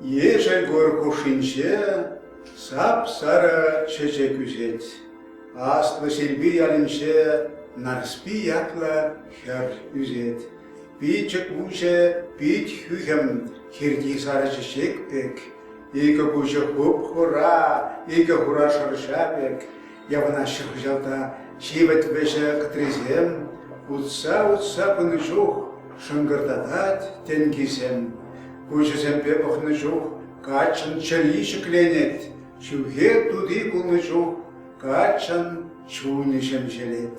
Ешӗл курӑк хушшинче сап-сарӑ чечек ӳсет. Аслӑ Силпи ялӗнче Нарспи ятлӑ хӗр ӳсет. Пичӗк уҫӑ, пит хӳхӗм, хирти сарӑ чечек пек. Икӗ куҫӗ хуп-хура, икӗ хура шӑрҫа пек. Явӑнаҫҫӗ хыҫалта ҫивӗт вӗҫӗ кӑтрисем, утса-утса пынӑ чух шӑнкӑртатать тенкисем. Куҫӗсемпе пӑхнӑ чух каччӑн чӗри ҫӗкленет, ҫӳхе тути кулнӑ чух каччӑн чунӗ ҫемҫелет.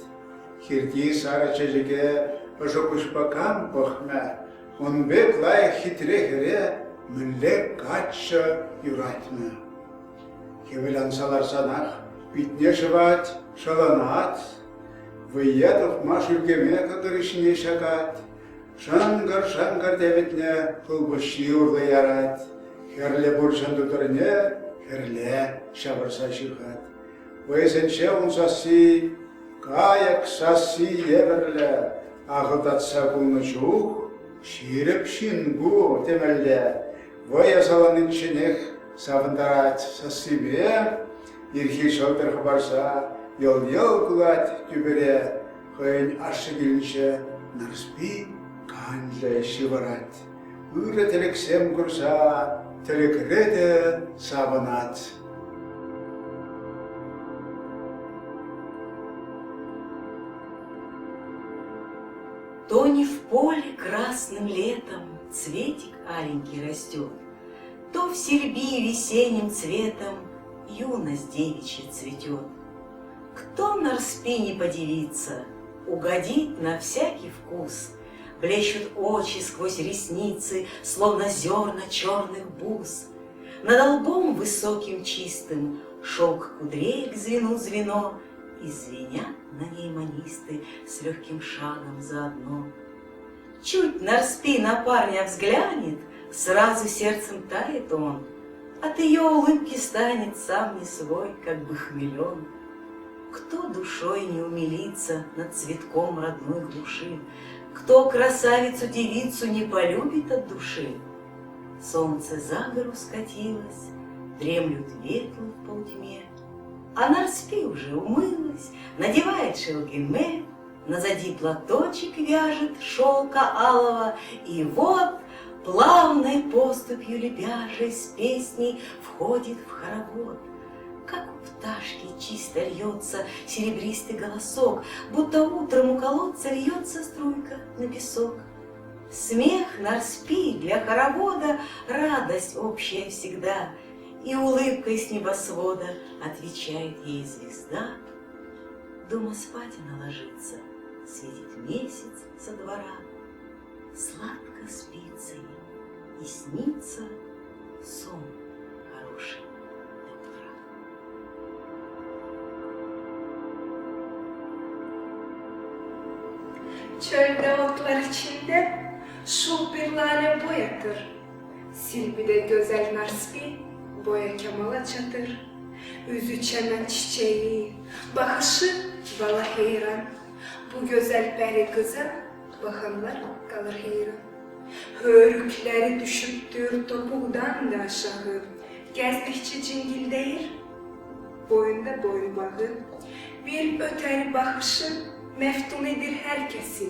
Хирти сарӑ чечеке ӑшӑ куҫпа кам пӑхмӗ? Ун пек лайӑх хитре хӗре мӗнле каччӑ юратмӗ? Хӗвел анса ларсанах питне шӑвать, шӑлӑнать. Вӑййа тухма шӳлкеме кӑкӑрӗ ҫине ҫакать. Шӑнкӑр-шӑнкӑр теветне хулпуҫҫи урлӑ ярать. Хӗрлӗ пурҫӑн тутӑрне хӗрле ҫавӑрса ҫыхать. Вӑйӑсенче ун сасси кайӑк сасси евӗрлӗ ахӑлтатса кулнӑ чух ҫирӗп ҫын ку темелле. Вӑйӑ саланичченех савӑнтарать сассипе, ирхи ҫӑлтӑр хӑпарса йӑл-йӑл кулать тӳпере, хӑйӗн ашшӗ килӗнче Нарспи канлӗ ҫывӑрать, ырӑ тӗлӗксем курса тӗлӗкре те савӑнать. То не в поле красным летом цветик аленький растет, То в сельби весенним цветом юность девичья цветет. Кто Нарспи не подивится, угодит на всякий вкус, Блещут очи сквозь ресницы, словно зерна черных бус. Над лбом высоким чистым шелк кудрей к звену звено, И звенят на ней манисты с легким шагом заодно. Чуть Нарспи на парня взглянет, сразу сердцем тает он. От ее улыбки станет сам не свой, как бы хмелен. Кто душой не умилится над цветком родной глуши, Кто красавицу-девицу не полюбит от души? Солнце за гору скатилось, дремлют ветлы в полутьме, А Нарспи уже умылась, надевает шелгеме, Назади платочек вяжет шелка алого, И вот плавной поступью лебяжей С песней входит в хоровод. Как у пташки чисто льется серебристый голосок, Будто утром у колодца льется струйка на песок. Смех Нарспи для хоровода радость общая всегда, И улыбкой с небосвода отвечает ей звезда. Дома спать она ложится, светит месяц со двора, Сладко спится ей и снится сон хороший до утра. Çölde otlar içinde şul bir lale boy atır, Silbide gözel Narspi boya kemala çatır. Yüzü çemen çiçeği, baqışı bala heyran, Bu gözel peri qıza baqanlar qalır heyran. Hörükleri tüşüptür topuqdan da aşağı, Gezdikçe cingildeyir boyunda boyunbağı. Bir öteri baqışı meftun edir her kesi,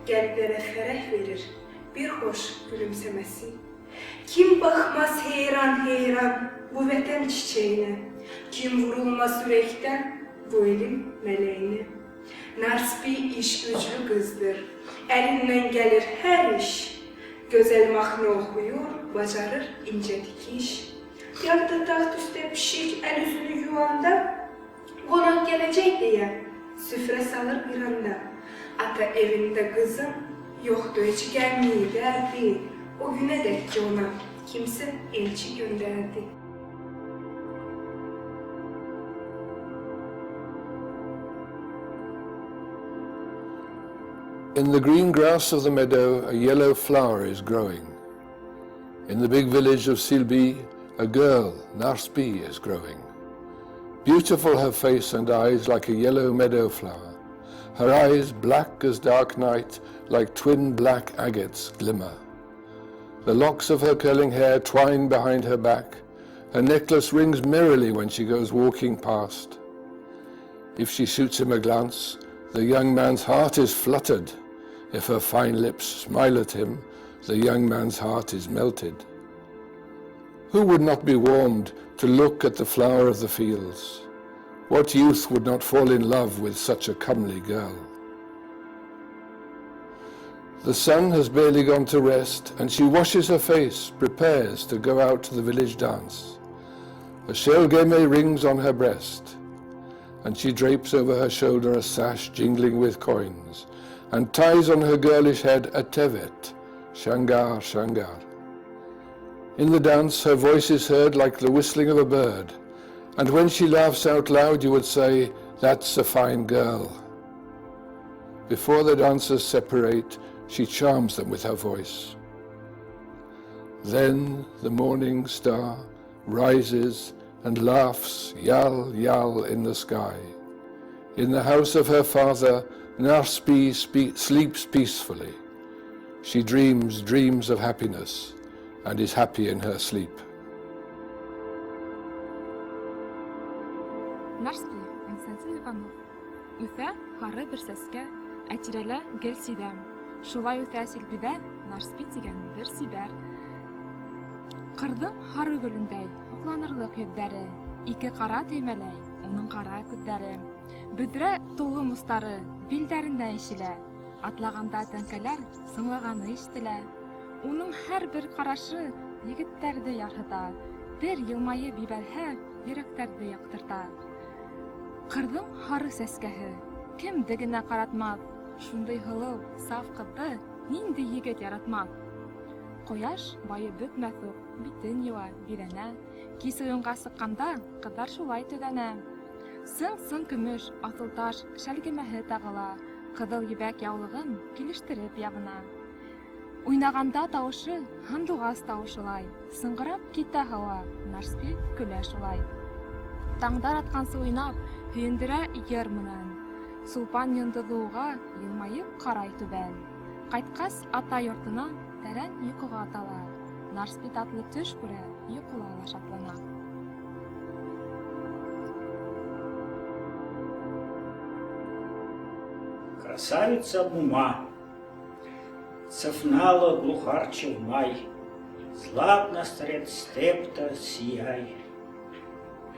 Qelplere fereh verir bir hoş gülümsemesi. Kim baqmaz heyran-heyran bu Veten çiçeğine, Kim vurulmaz yürekten bu elin meleğine? Narspi iş-güclü qızdır, elinden kelir her iş, Gözel mahnı oquyur, bacarır ince tikiş. Yalta taht üstte pişik el-yüzüni yuvanda, Qonaq kelecek deye, süfre salır bir anda. Ata evinde qızım yoqtı, eç gelmey derdi, O güne dek ki oña kimse elçi gönderdi. In the green grass of the meadow a yellow flower is growing. In the big village of Silby a girl, Narsby, is growing. Beautiful her face and eyes like a yellow meadow flower. Her eyes black as dark night, like twin black agates glimmer. The locks of her curling hair twine behind her back. Her necklace rings merrily when she goes walking past. If she shoots him a glance, the young man's heart is fluttered. If her fine lips smile at him, the young man's heart is melted. Who would not be warmed to look at the flower of the fields? What youth would not fall in love with such a comely girl? The sun has barely gone to rest, and she washes her face, prepares to go out to the village dance. A shelgeme rings on her breast, and she drapes over her shoulder a sash jingling with coins, and ties on her girlish head a tevet, shangar, shangar. In the dance, her voice is heard like the whistling of a bird, and when she laughs out loud, you would say, That's a fine girl. Before the dancers separate, she charms them with her voice. Then the morning star rises and laughs yal yal in the sky. In the house of her father, Narspi sleeps peacefully. She dreams dreams of happiness and is happy in her sleep. Нарспи, Константин Иванов. Үҫә һары бер сәскә, ә тирәлә гел сидәм. Шулай үҫә Силбидә Нарспи тигән бер сибәр. Кырдың һары гөлендәй һоҡланырлыҡ йөҙҙәре, ике ҡара төймәләй уның ҡара күҙҙәре. Бөҙрә толом остары билдәрендә ишелә, Атлағанда тәңкәләр сыңлағаны ишетелә. Уның һәр бер ҡарашы егеттәрҙе ярһыта, бер йылмайып ебәрһә, йөрәктәрҙе яҡтырта. Ҡырҙың һары сәскәһе кемде генә ҡаратмаҫ, шундай һылыу, саф ҡыҙҙы ниндәй егет яратмаҫ? Ҡояш байып бөтмәҫ уҡ, битен йыуа, биҙәнә. Кис уйынға сыҡҡанда ҡыҙҙар шулай төҙәнә. Сың-сың көмөш, аҫылташ шәлгемәһе тағыла, ҡыҙыл ебәк яулығын килештереп ябына. Уйнағанда тауышы һандуғас тауышылай, сыңғырап китә һауа, Нарспи көлә шулай. Таңдар атҡансы уйнап, һөйөндөрә йыр менән. Сулпан йондоҙо уға йылмайып ҡарай түбән. Ҡайтҡас ата йортона тәрән йоҡоға тала. Нарспи татлы төш күрә, йоҡола ла шатлана. Красавица Мума Цафнала глухарче в май, Златна сред степта сияй.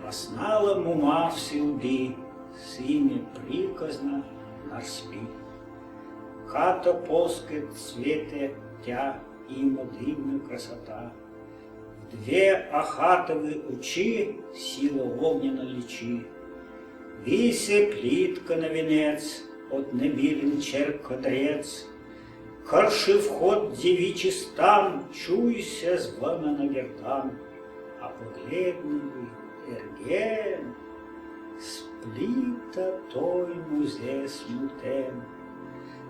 Поснала Мума в Силби, Сыне приказна Нарспи. Хата полской цвете тя има дивна красота. В две ахатовы очи сила огнена лечи. Висе плитка на венец, от небілен черкодрец. Карши вход девичий стан, чуйся звона на гердан, А погледный эрген, сплита той музе смутен.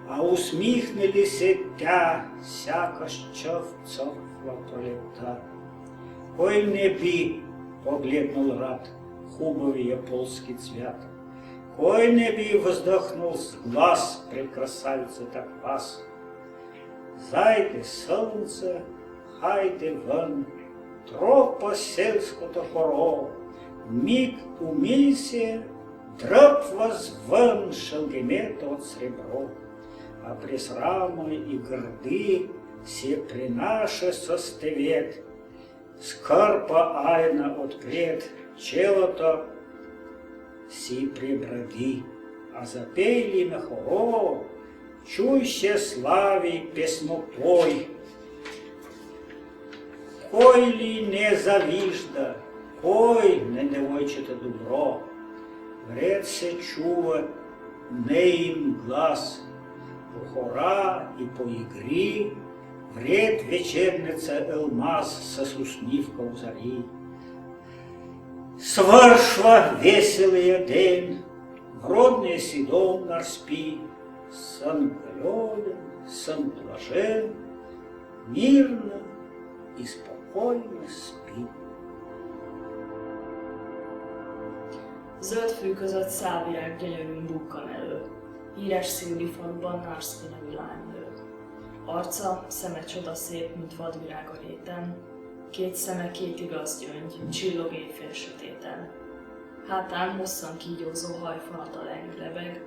А усміхнелися тя, сяка щовцова пролета. Ой небі, погледнул рад, хубові полский цвят. Ой небі воздохнул с глаз пред красавицей так пас. Зайде сонце, хайде вон, тропа сельского хоро, Миг умийся, драп возвон шелгемет от сребро, А пресрамы и горды се принаше состевет, Скарпа айна отпред, челото си прибради, а запели на хоро, чуйся славе песнопой. Кой ли не завижда, кой не невойчете добро, вред се чува не им глас, по хора и по игри, вред вечерница элмаз со усмивка у зари. Свършва веселия ден, в родный си дом Нарспи, сън голоден, сън блажен, мирно и спокойно спи. Zöld fű között szálvirág gyönyörűn bukkan elő. Híres Szilvi faluban Narszki nevű lány nő. Arca, szeme csodaszép, mint vadvirág a réten, két szeme két igaz gyöngy, csillog éjfél sötéten. Hátán hosszan kígyózó hajfonata leng lebeg,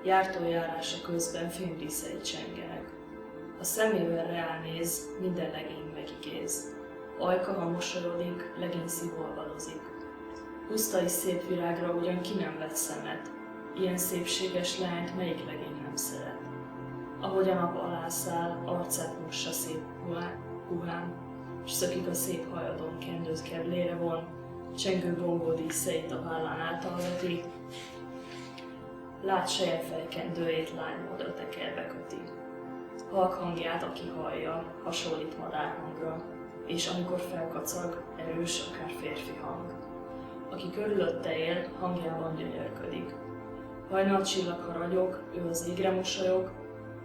jártó járása közben fémdíszei csengenek. A szemével reá néz, minden legény megigéz. Ajka, ha mosolyodik, legény szív olvadozik. Pusztai szép virágra ugyan ki nem vet szemet, ilyen szépséges leányt melyik legény nem szeret. Ahogy a nap alá száll, arcát mossa szép puhán, s szökik a szép hajadon, kendőt keblére von, csengő bongó díszeit a vállán átalveti, lát selyemfej kendőjét lánymódra tekerve köti. Halk hangját, aki hallja, hasonlít madárhangra, és amikor felkacag, erős, akár férfi hang. Aki körülötte él, hangjában gyönyörködik. Hajnalcsillag, ha ragyog, ő az égre mosolyog,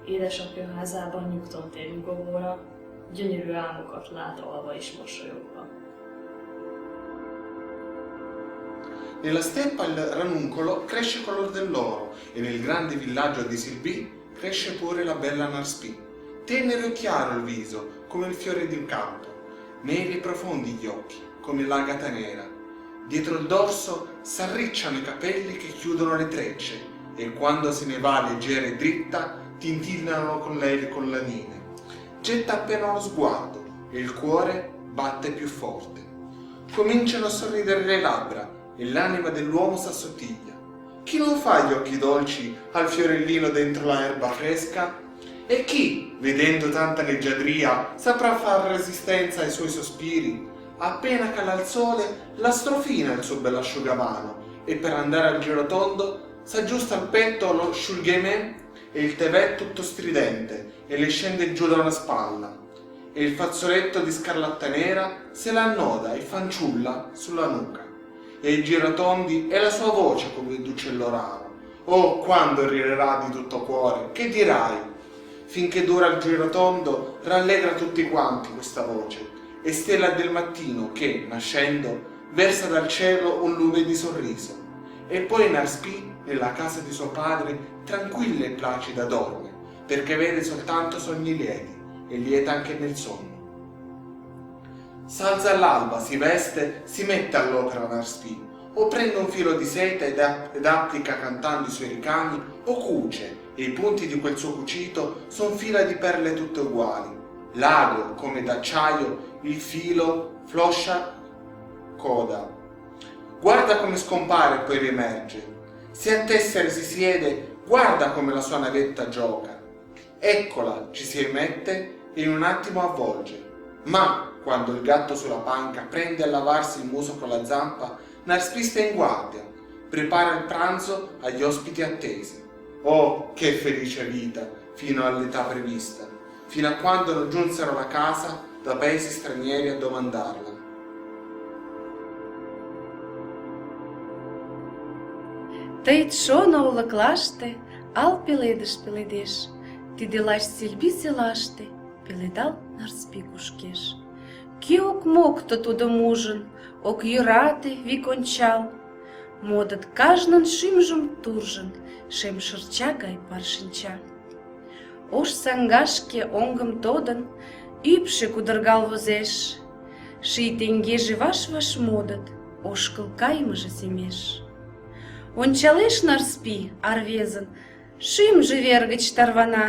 édesapja házában nyugton tér nyugovóra, gyönyörű álmokat lát alva is mosolyogva. Nella steppa il ranuncolo cresce color dell'oro e nel grande villaggio di Silbì cresce pure la bella Narspì. Tenero e chiaro il viso, come il fiore di un campo, neri e profondi gli occhi, come l'agata nera. Dietro il dorso s'arricciano i capelli che chiudono le trecce e quando se ne va leggera e dritta tintinnano con lei le collanine. Getta appena uno sguardo e il cuore batte più forte. Cominciano a sorridere le labbra e l'anima dell'uomo s'assottiglia. Chi non fa gli occhi dolci al fiorellino dentro la erba fresca? E chi, vedendo tanta leggiadria, saprà far resistenza ai suoi sospiri? Appena cala il sole, la strofina il suo bell'asciugamano e per andare al girotondo s'aggiusta al petto lo sciulghemen e il tevè tutto stridente e le scende giù da una spalla e il fazzoletto di scarlatta nera se l'annoda e fanciulla sulla nuca e i girotondi è la sua voce come d'uccello raro. Oh, quando rirerà di tutto cuore, che dirai? Finché dura il girotondo, rallegra tutti quanti questa voce, e stella del mattino che, nascendo, versa dal cielo un lume di sorriso. E poi Narspì, nella casa di suo padre, tranquilla e placida dorme, perché vede soltanto sogni lieti, e lieta anche nel sonno. S'alza all'alba, si veste, si mette all'opera Narspì, o prende un filo di seta ed, ed applica cantando i suoi ricami, o cuce, e i punti di quel suo cucito son fila di perle tutte uguali. L'ago, come d'acciaio, il filo floscia coda. Guarda come scompare e poi riemerge. Se a tessere si siede, guarda come la sua navetta gioca. Eccola, ci si rimette e in un attimo avvolge. Ma quando il gatto sulla panca prende a lavarsi il muso con la zampa, Narspì sta in guardia, prepara il pranzo agli ospiti attesi. Oh, che felice vita, fino all'età prevista, fino a quando non giunsero alla casa da paesi stranieri a domandarla. Тый чон олыклаште ал пеледыш пеледеш, Тиде лач Сельби селаште пеледал Нарспи кушкеш. Кӧ ок мокто тудым ужын, ок йӧрате вик ончал? Модыт кажнын шӱмжым туржын шем шырча гай пар шинча. Ош саҥгашке оҥгым тодын, ӱпшӧ кудыргал возеш. Ший теҥгеже ваш-ваш модыт, ошкыл кайымыже семеш. Ончалеш Нарспи арвезын, шӱмжӧ вер гыч тарвана.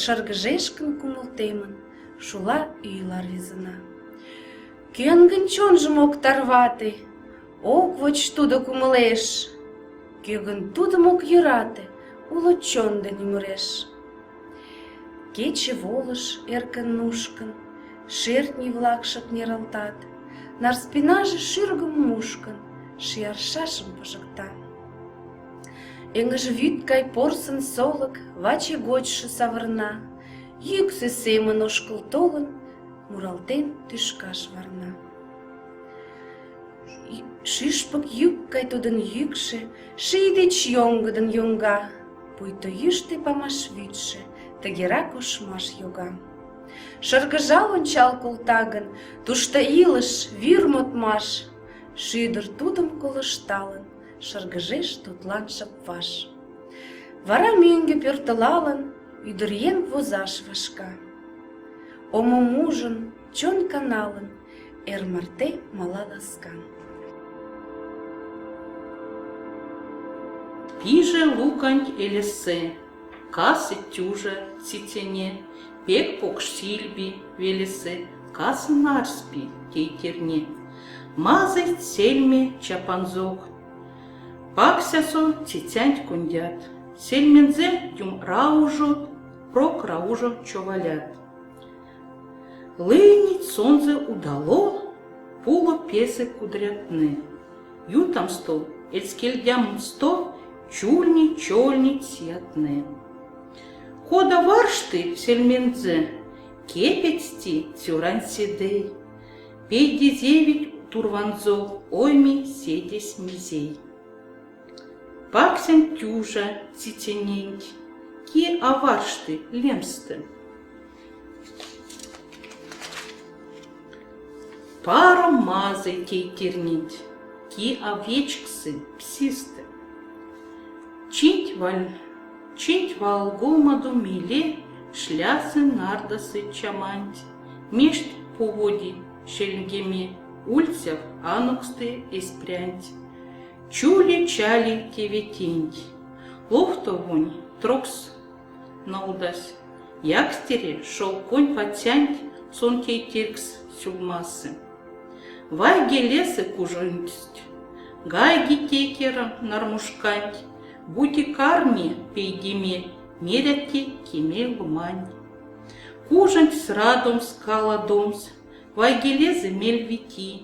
Шыргыжеш гын кумыл темын, шула ӱйла рвезына. Кӧн гын чонжым ок тарвате, ок воч тудо кумылеш? Кӧ гын тудым ок йӧрате, уло чон ден ӱмыреш? Кече волыш эркын нушкын, шертне-влак шып нералтат, Нарспинаже шӱргым мушкын, ший аршашым пижыкта. Эҥыж вӱд гай порсын солык ваче гочшо савырна, йӱксӧ семын ошкыл толын, муралтен тӱшкаш варна. Шӱшпык йӱк гай тудын йӱкшӧ ший деч йоҥгыдын йоҥга, пуйто йӱштӧ памаш вӱдшӧ тыгерак ошмаш йога. Шыргыжал ончал колта гын, тушто илыш, вӱр модмаш. Шӱдыр тудым колышталын, шыргыжеш тудлан шып ваш. Вара мӧҥгӧ пӧртылалын, Ӱдыръеҥ возаш вашка. Омым ужын, чон каналын, Эр марте мала ласкан. Пиже луканть элесэ, касы тюжа цицене, пек покш Сильби велесэ, касы Нарспи тейтерне. Мазыйть сельме чапанзок, паксясо цецянть кондят, сельмензэ дюм раужот, прок раужо човалят. Лыйнить сонзэ удало пуло песэ кудрятне. Ютамсто, эскельдямсто чульнить-чольнить сиятне. Кода варшты сельмензэ, кепедсти цёрань седей, пейдезевить турванзо ойми седесь мизей. Паксянть тюжа цицененть, ки а варшты лемстэ. Паро мазый тейтерненть, ки а вечксы псистэ. Чинть, валь... Чинть валгомадо мейле шлясы-нардасы чаманть, мешть поводи шельгеме, ульцяв аноксты эсь прянть. Чули-чали теветенть, ловтовонь трокс нолдась, якстере шёлконь пацянть сон тейтерькс сюлмасы. Вайгелесэ кужонсть, гайги теке нармушканть, бути карми пейдеме, мерят те кеме ломань. Кужонть срадомс, каладомс, вайгелезэ мель вети,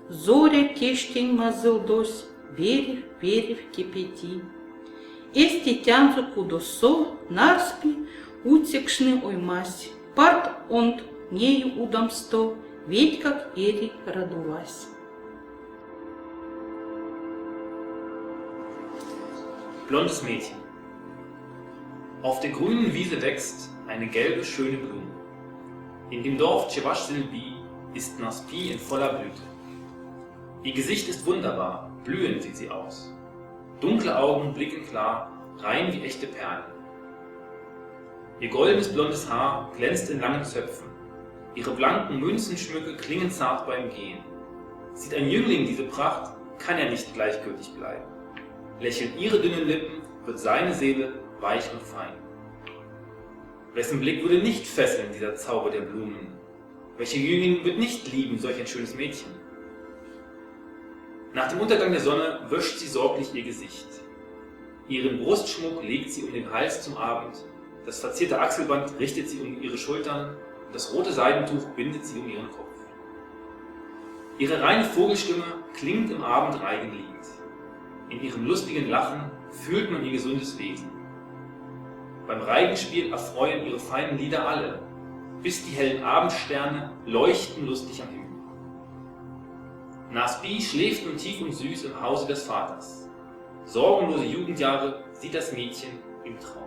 Зоря тештень мазылдось верев-верев кепети. Эсь тетянзо кудосо Нарспи уцекшны оймась, парт онт ней удомсто ветькак эри радувась. Blondes Mädchen. Auf der grünen Wiese wächst eine gelbe, schöne Blume. In dem Dorf Tschewaschsilbi ist Naspi in voller Blüte. Ihr Gesicht ist wunderbar, blühend sieht sie aus. Dunkle Augen blicken klar, rein wie echte Perlen. Ihr goldenes blondes Haar glänzt in langen Zöpfen. Ihre blanken Münzenschmücke klingen zart beim Gehen. Sieht ein Jüngling diese Pracht, kann er nicht gleichgültig bleiben. Lächeln ihre dünnen Lippen, wird seine Seele weich und fein. Wessen Blick würde nicht fesseln dieser Zauber der Blumen? Welcher Jüngling wird nicht lieben solch ein schönes Mädchen? Nach dem Untergang der Sonne wäscht sie sorglich ihr Gesicht. Ihren Brustschmuck legt sie um den Hals zum Abend, das verzierte Achselband richtet sie um ihre Schultern und das rote Seidentuch bindet sie um ihren Kopf. Ihre reine Vogelstimme klingt im Abendreigenlied. In ihrem lustigen Lachen fühlt man ihr gesundes Wesen. Beim Reigenspiel erfreuen ihre feinen Lieder alle, bis die hellen Abendsterne leuchten lustig am Himmel. Nasbi schläft nun tief und süß im Hause des Vaters. Sorgenlose Jugendjahre sieht das Mädchen im Traum.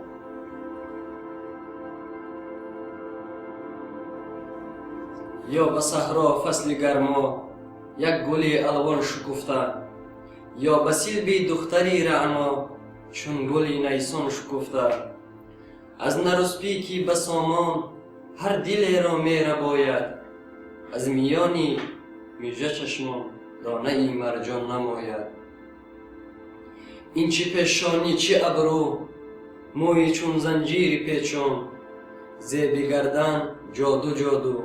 Ё ба саҳро фасли гармо як гули алвон шукуфта, ё ба Силби духтари раъно чун гули найсон шукуфта. Аз Наруспӣ ки ба сомон ҳар дилеро мерабояд, аз миёни мижа чашмон донаи марҷон намояд. Ин чӣ пешонӣ, чӣ абрӯ, мӯи чун занҷири печон, зеби гардан ҷоду ҷоду,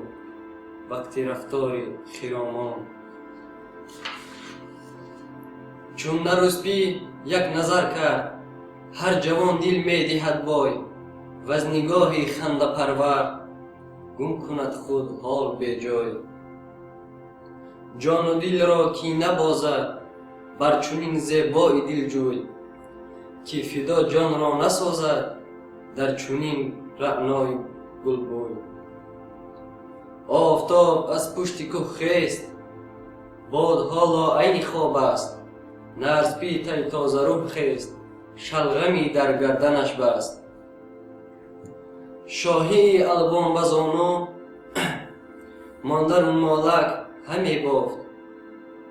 вақти рафтори хиромон. Чун Наруспӣ як назар кард, ҳар ҷавон дил медиҳад бой, ваз нигоҳи хандапарвар гум кунад худ ҳол беҷой. Ҷону дилро ки набозад бар чунин зебои дилҷӯй, ки фидо ҷонро насозад дар чунин раънои гулбӯй. Офтоб аз пушти кӯҳ хест, бод ҳоло айни хоб аст, Нарспӣ тай тозарӯҳ хест, шалғами дар гарданаш баст. Шоҳии албон ба зону монда румолак ҳаме бофт,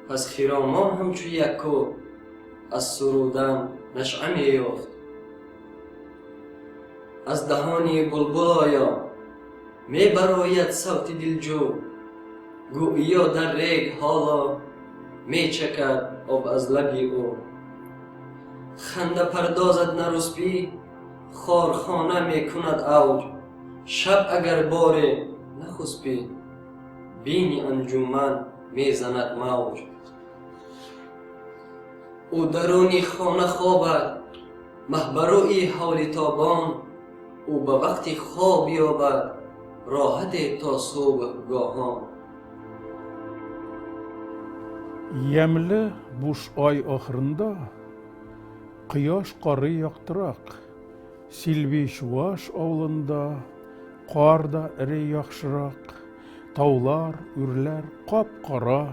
пас хиромон ҳамчу як кӯҳ аз сурудан нашъа меёфт. Аз даҳони булбул оё мебарояд савти дилҷӯ, гӯё дар рег ҳоло мечакад об аз лаби ӯ. Ханда пардозад Нарӯспӣ, хорхона мекунад авҷ, шаб агар боре нахуспӣ, бини анҷуман мезанад мавҷ. Ӯ даруни хона хобад, маҳбарӯи ҳоли тобон, ӯ ба вақти хоб ёбад роҳате то субҳгоҳон. Ямьле буш ай ахырында Кояш карый яктырак. Силби чуаш авылында Кар да эри яхшырак. Таулар, үрләр кап-кара,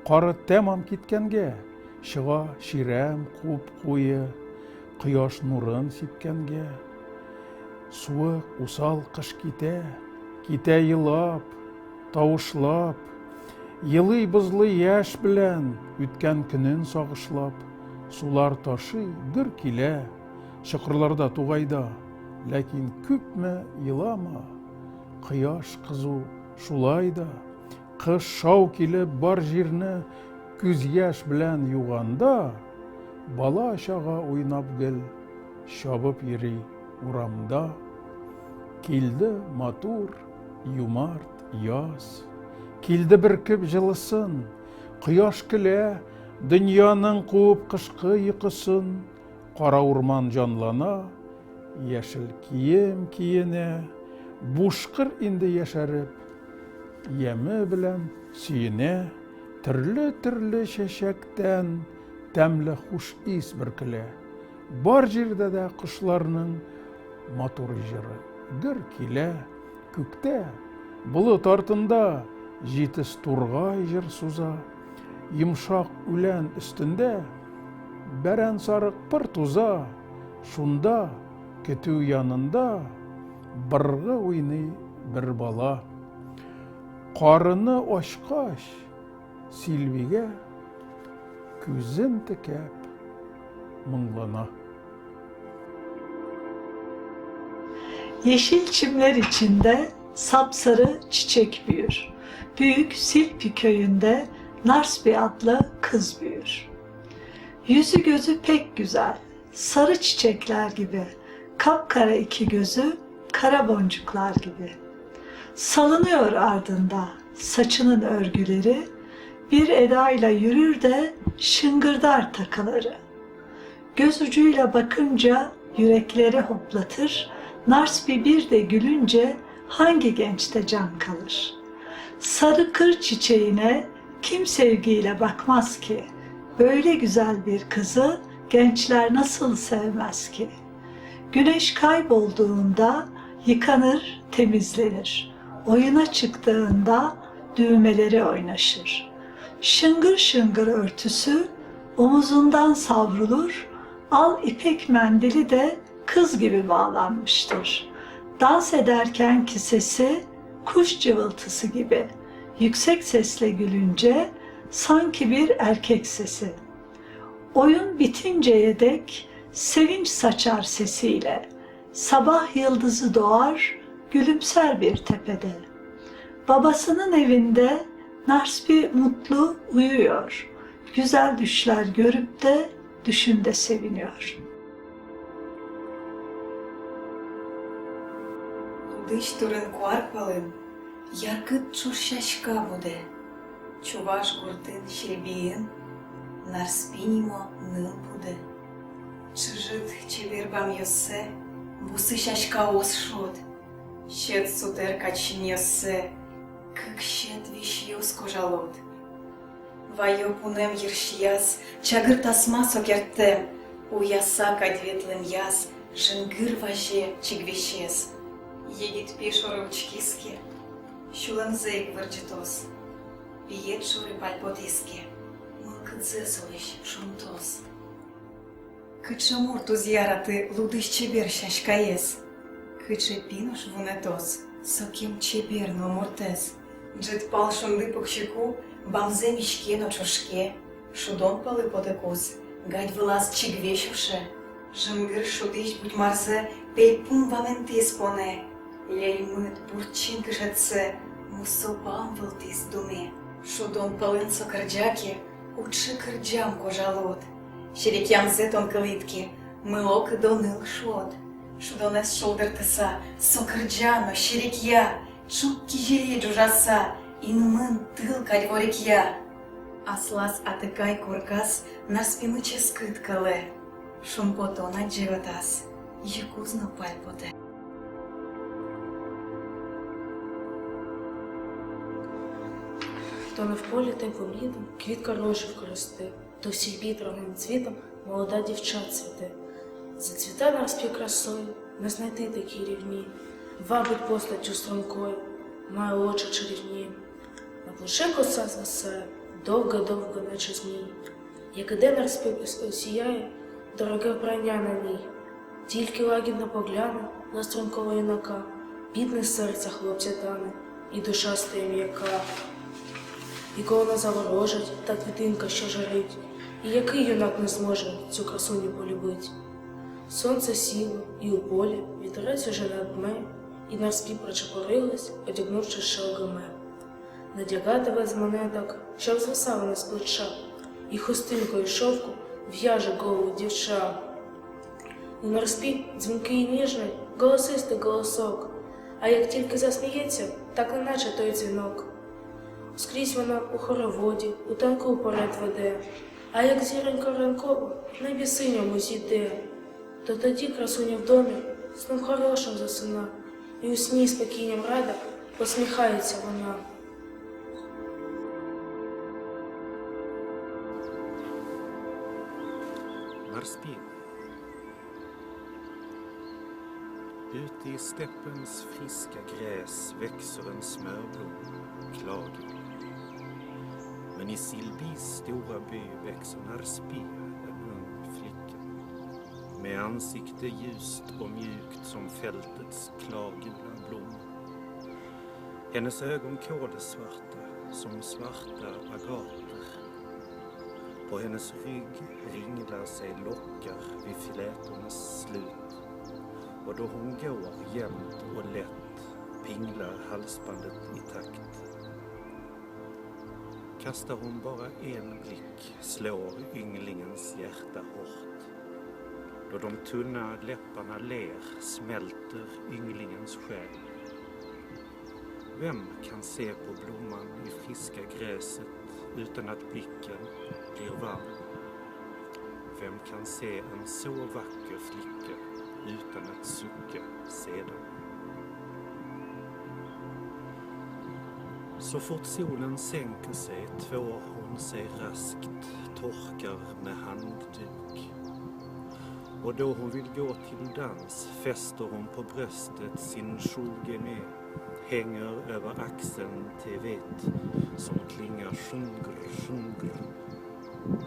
Кары тәмам киткәнгә, Чыга чирәм куп-куе, Кояш нурын сипкәнгә. Суык, усал кыш китә, Китә елап, тавышлап. Елый бозлы яшь белән, Үткән көнен сагышлап. Сулар ташый, гөр килә, Чокырларда, тугайда. Ләкин күпме елама, Кояш кызу шулай да. Кыш шау килеп бар җирне Күз яшь белән юганда, Бала-чага уйнап гел Чабып йөри урамда. Килде матур, юмарт яз. Килде бөркеп җылысын. Кояш көлә, дөньяның куып кышкы йокысын. Кара урман җанлана, яшел кием киенә. Бушкыр инде яшәреп, яме белән сөенә. Төрле-төрле чәчәктән тәмле хуш ис бөркелә. Бар җирдә дә кошларның матур җыры гөр килә. Күктә, болыт артында җитез тургай җыр суза. Йомшак үлән өстендә бәрән сарык пыр туза. Шунда, көтү янында быргы уйный бер бала. Карыны ачкач, Силвигә күзен текәп моңлана. Yeşil çimler içinde sapsarı çiçek büyür. Büyük Silpi köyünde Narsbi adlı kız büyür. Yüzü gözü pek güzel, sarı çiçekler gibi, kapkara iki gözü kara boncuklar gibi. Salınıyor ardında saçının örgüleri, bir edayla yürür de şıngırdar takıları. Göz ucuyla bakınca yürekleri hoplatır, Narsbi bir de gülünce hangi gençte can kalır? Sarı kır çiçeğine kim sevgiyle bakmaz ki? Böyle güzel bir kızı gençler nasıl sevmez ki? Güneş kaybolduğunda yıkanır, temizlenir. Oyuna çıktığında düğmeleri oynaşır. Şıngır şıngır örtüsü omuzundan savrulur, al ipek mendili de kız gibi bağlanmıştır. Dans ederken ki sesi kuş cıvıltısı gibi, yüksek sesle gülünce sanki bir erkek sesi. Oyun bitinceye dek sevinç saçar sesiyle. Sabah yıldızı doğar, gülümser bir tepede. Babasının evinde Narsbi mutlu uyuyor. Güzel düşler görüp de düşünde seviniyor. Лудыч турын куарпалын, яркыт чуш чачка буде. Чуваш гуртын Ҫилпийӗн Нарспинимо ныл буде. Чыжыт чевербам йоссе, бусы чачка ос шот. Щет сутер качин йоссе, кык щет виш йос кожалот. Вайо пунем йырщияс, чагыр тасма сокерттем, уяса кадьветлем яс, жынгыр важе чигвещес. Егит пи шоры учкиске, щуланзейк вырджитос, пиет шуры пальпотиске, мылкыдзе солещ шунтос. Кычымур тузьяраты лудыш чебер чачкаес, кыче пинуш вунетос, соким чебер номуртес. Джит пал шунды пукчику, бамзе мишке но чошке, шудон палы потекус, гать вылаз чигвещуше. Жынгыр шудыч будьмарзы пейпум валентис поне, Лельмыт бурчин кышетсе мусобам вылтис думе. Шудон пылын сокырджаке, учшы кырджам кожалот. Шерекямзе тонкылитке, мылок доныл шот. Шудонес шолдыртыса, сокырджано, шерекя, чук кижеле жужаса, инмын тыл кальворекя. Аслас атыкай коркас наспимыче скыткале, шумпотона джеватас, якузно пальпоте. То не в полі теплим літом квітка рожівка росте, то в сільбі дорогим цвітом молода дівча цвіте. Зацвіте нарспі красою, не знайти такі рівні, вабить постаттю стрункою, має очі чарівні. На плече коса звисає, довга-довга, наче змій. Як іде нарспі осіяє, дороге вбрання на ній. Тільки лагідно погляне на стрункого юнака, бідне серце хлопця тане, і душа стає м'яка. І коли вона заворожить, та квітинка, що жарить, і який юнак не зможе цю красуню полюбить? Сонце сіло, і у полі вітерець уже не дме, і нарспі причепурилась, одягнувши шелгоме. Надяга тебе з монеток, щоб звисала не з плеча, і хустинкою шовку в'яже голову дівча. У нарспі дзвінкий і ніжний, голосистий голосок, а як тільки засміється, так неначе той дзвінок. Скрізь вона у хороводі, у танку уперед веде, а як зіронька ранкова в небі синьому зійде, то тоді красуня в домі сном хорошим засина, і у сні спокійнім рада посміхається вона. Нарспи. Ute i steppens friska gräs växer en smörblomma, klargul. Men i Silbis stora by växer Narspi, en ung flicka. Med ansikte ljust och mjukt som fältets klargula blomma. Hennes ögon kolsvarta som svarta agater. På hennes rygg ringlar sig lockar vid flätornas slut. Och då hon går jämnt och lätt pinglar halsbandet i takt. Kastar hon bara en blick slår ynglingens hjärta hårt. Då de tunna läpparna ler smälter ynglingens själ. Vem kan se på blomman i friska gräset utan att blicken blir varm? Vem kan se en så vacker flicka utan att sucka sedan? Så fort solen sänker sig tvår hon sig raskt, torkar med handduk. Och då hon vill gå till dans fäster hon på bröstet sin kjolgené, hänger över axeln tevet som klingar sjungr, sjungr.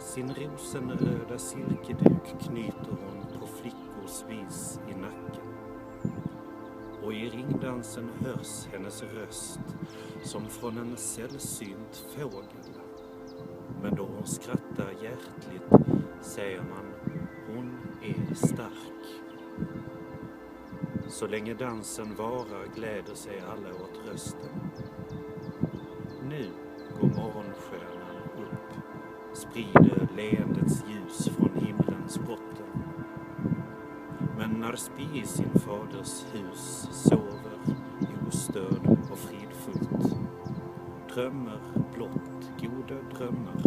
Sin rosenröda silkeduk knyter hon på flickors vis i nacken. Och i ringdansen hörs hennes röst som från en sällsynt fågel. Men då hon skrattar hjärtligt säger man hon är stark. Så länge dansen varar gläder sig alla åt rösten. Nu går morgonstjärnan upp, sprider leendets ljus från himlens botten. Men Narspi i sin faders hus sover ostörd och fridfullt. Drömmer blott goda drömmar,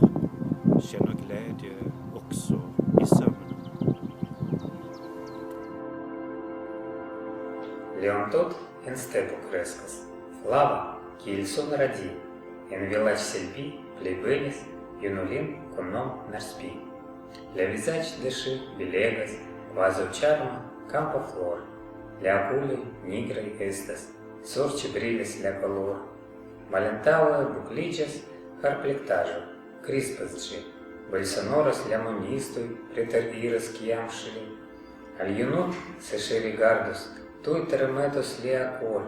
känner glädje också i sömnen. Leon Toth en stepo kreskas, flava kiel suno radi, En vilaĝ Silbi plej belis junulin kun nom Narspi. La vizaĝ de ŝi belegas, kvazaŭ ĉarma kampa flor, La okuloj nigraj estas, sorĉe brilas la kolor. Malantaŭe bukliĝas harplektaĵo, krispas ĝi, belsonoras la munistoj preteriras kiam ŝi al junulo se ŝi rigardus, tuj tremetos lia kor,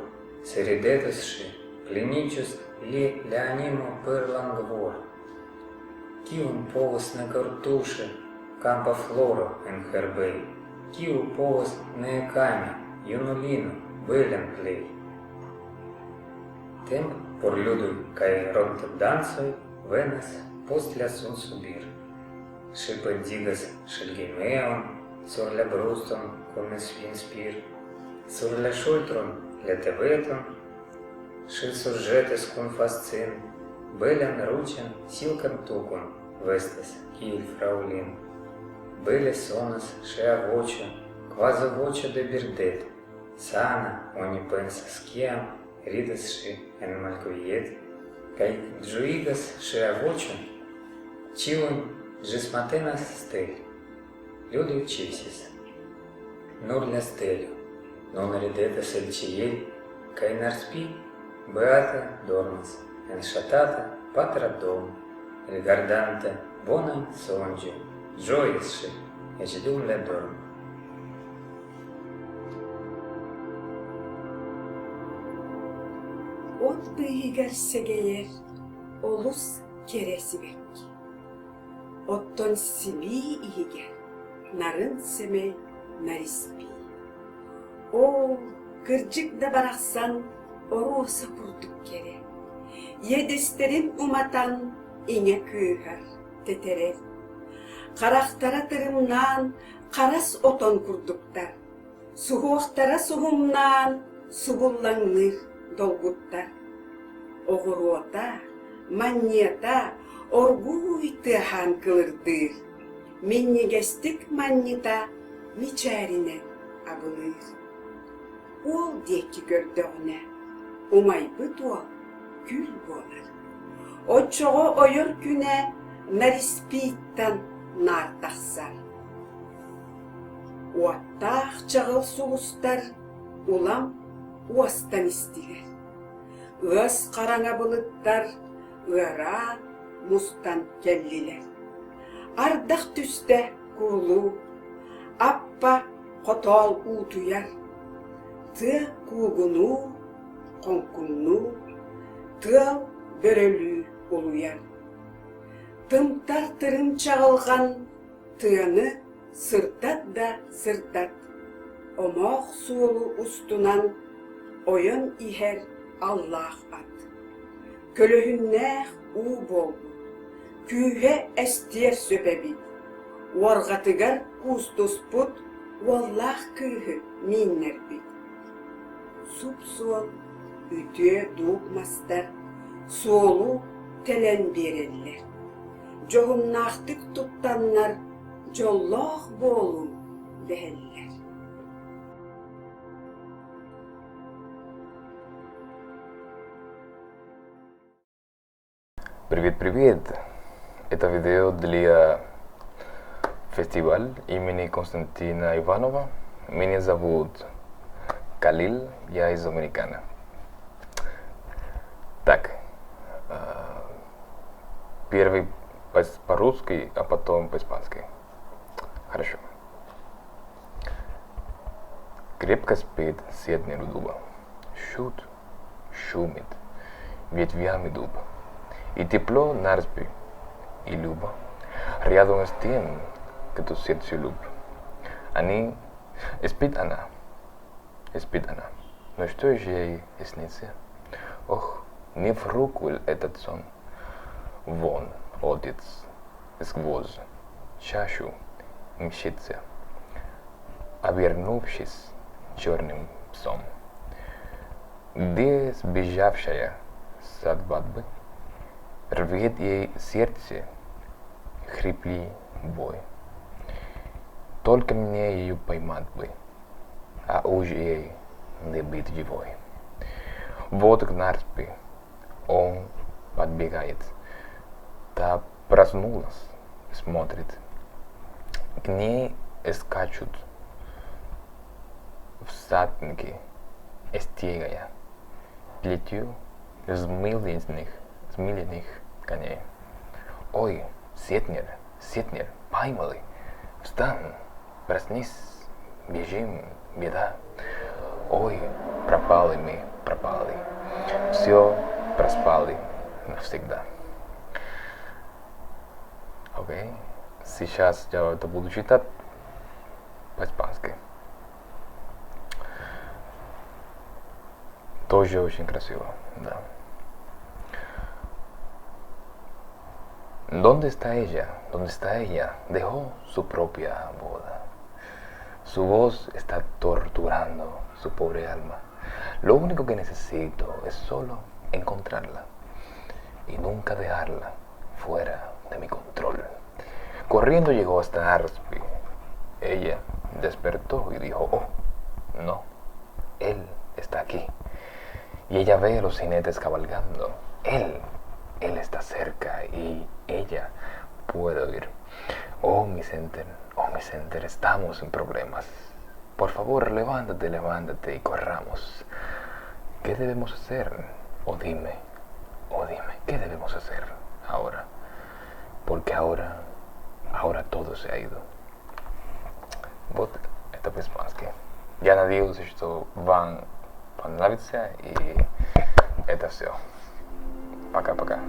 se ridetos ŝi, pleniĝus li la animo per langvor. Kiun povas ne kortuŝi kampa floro en herbej? Kiu povas ne ekami junulino belan plej? Tempo por ludoj kaj rondodancoj venas post la sunsubiro. Ŝi pendigas ŝelgemion sur la bruston kun inspiro, sur la ŝultron la teveton ŝi surĵetas kun fascino, belan ruĝan silkan tukon vestas kiel fraŭlino. Bele sonas ŝia voĉo, kvazaŭ voĉo de birdeto, sana, oni pensas, kiam ridas ŝi en malkvieto, kaj ĝojigas ŝia voĉo ĉiujn ĝismatena stelo. Ludoj ĉesis. Nur la stelo nun ridetas el ĉiel, kaj Narspi beate dormas en ŝatata patra domo, rigardante bonajn sonĝojn, ĝojas ŝi eĉ dum la dormo. От быыһыгар сэгэйэр олус кэрэ сибэкки. Оттон симии иһигэр нарын сэмэй Нариспи. Оо, кырдьык да барахсан оруоса курдук кэрэ. Иэдэстэрин уматан иҥэ кыыһар, тэтэрэр. Харахтара тырымнаан харас отон курдуктар. Суһуохтара суһумнаан субуллаҥныыр долгуттар. Оҕуруота, манньыата оргууй тыаһаан кылырдыыр, минньигэстик манньыта мичээринэн абылыыр. Уол диэки көрдөҕүнэ, умайбыт уол күл буолар. Оччоҕо ойор күнэ Нариспииттан наар тахсар. Уоттаах чаҕыл сулустар улам уостан истилэр. Ыас хараҥа былыттар ыараан мустан кэллилэр. Ардах түстэ курулуу, аппа хотоол уутуйар, тыа куугунуу, хоҥкуннуу, тыал бөрөлүү улуйар. Тымтар тырым чаҕылҕан тыаны сырдат да сырдат, омоох суолу устунан ойон иһэр аллаах ат. Көлөһүннээх уу буолбут, күүһэ эстиэр сөп эбит, уорҕатыгар куустуспут уоллаах кыыһы мииннэрбит. Суп-суол үтүө дууп мастар суолу тэлэн биэрэллэр. Дьоһуннаахтык туттаннар дьоллоох буолуҥ дэһэллэр. Привет, привет! Это видео для фестиваль имени Константина Иванова. Меня зовут Калил, я из Доминикана. Так, первый по-русски, а потом по-испански. Хорошо. Крепко спит сетнер у дуба. Шут шумит ветвями дуб. И тепло Нарспи, и Люба. Рядом с тем, кто сердцу люб. Они спит она, спит она. Но что же ей снится? Ох, не в руку этот сон. Вон, отец, сквозь чашу мчится, обернувшись черным псом. Где сбежавшая со свадьбы, рвет ей сердце хриплый бой. Только мне ее поймать бы, а уж ей не быть живой. Вот к Нарспи он подбегает, та проснулась, смотрит. К ней скачут всадники, стегая плетью взмыленных коней. Ой, Сетнер, Сетнер, поймали, встань, проснись, бежим, беда. Ой, пропали мы, пропали, все проспали навсегда. Окей, сейчас я это буду читать По-испански. Тоже очень красиво, да. ¿Dónde está ella? ¿Dónde está ella? Dejó su propia boda. Su voz está torturando su pobre alma. Lo único que necesito es solo encontrarla y nunca dejarla fuera de mi control. Corriendo llegó hasta Arsby. Ella despertó y dijo, oh, no, él está aquí. Y ella ve a los jinetes cabalgando. Él, él está cerca y ella puede oír. Oh, mi Center, oh, mi Center, estamos en problemas. Por favor, levántate, levántate y corramos. ¿Qué debemos hacer? Oh, dime, oh, dime, ¿qué debemos hacer ahora? Porque ahora, ahora todo se ha ido. Вот это по-испански. Я надеялся, что вам понравится, и это все. Пока-пока.